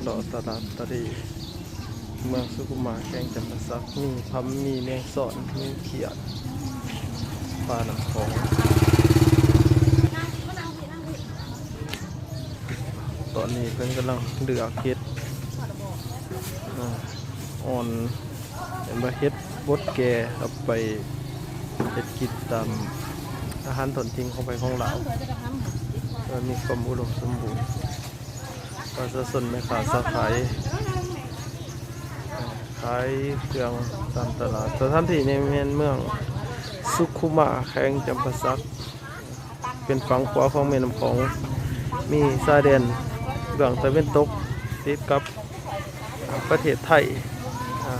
ເລາະຕະຫຼາດຕະເລ ເມືອງສຸຂຸມາ ແຂວງຈຳປາສັກ ມີພຳ ມີແມງຊອນ ມີຂຽດ ປານ້ຳຂອງ. ຕອນນີ້ເພິ່ນກຳລັງເລືອກເຫັດ ອາ ອ່ອນ ເຫັນວ່າເຫັດບົດແກ່ ເອົາໄປເຮັດກິນຕາມອາຫານທ້ອງຖິ່ນຂອງໃຜຂອງລາວ ເພື່ອມີຄວາມອຸດົມສົມບູນ. ປະຊາຊົນແມ່ຄ້າຊາຂາຍ ຂາຍເຄື່ອງຕາມຕະຫຼາດ. ສະຖານທີ່ນີ້ແມ່ນເມືອງສຸຂຸມາ ແຂວງຈຳປາສັກ ເປັນຝັ່ງຂວາຂອງແມ່ນ້ຳຂອງ ມີຊາຍແດນເບື້ອງຕາເວັນຕົກ ຕິດກັບ ອາ ປະເທດໄທ ອາ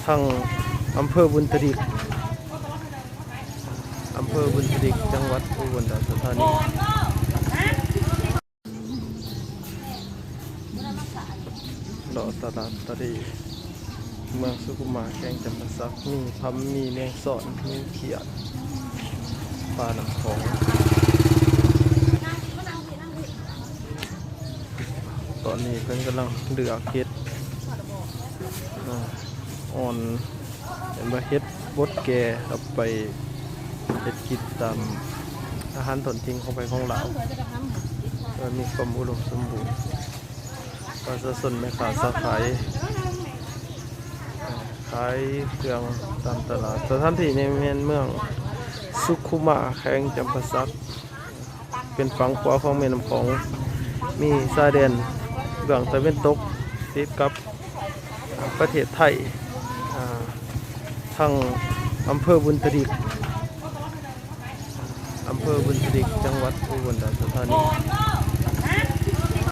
ທາງອຳເພີບຸນຕະດິກ ອຳເພີບຸນຕະດິກ ຈັງຫວັດອຸບົນລາຊະທານີ. ເລາະຕະຫຼາດຕະເລ ເມືອງສຸຂຸມາ ແຂວງຈຳປາສັກ ມີພຳ ມີແມງຊອນ ມີຂຽດ ປານ້ຳຂອງ. ຕອນນີ້ເພິ່ນກຳລັງເລືອກເຫັດ ອາ ອ່ອນ ເຫັນວ່າເຫັດບົດແກ່ ເອົາໄປເຮັດກິນຕາມອາຫານທ້ອງຖິ່ນຂອງໃຜຂອງລາວ ເພື່ອມີຄວາມອຸດົມສົມບູນ. ປະຊາຊົນແມ່ຄ້າຊາຂາຍ ຂາຍເຄື່ອງຕາມຕະຫຼາດ. ສະຖານທີ່ນີ້ແມ່ນເມືອງສຸຂຸມາ ແຂວງຈຳປາສັກ ເປັນຝັ່ງຂວາຂອງແມ່ນ້ຳຂອງ ມີຊາຍແດນເບື້ອງຕາເວັນຕົກ ຕິດກັບ ອາ ປະເທດໄທ ອາ ທາງອຳເພີບຸນຕະດິກ ອຳເພີບຸນຕະດິກ ຈັງຫວັດອຸບົນລາຊະທານີ.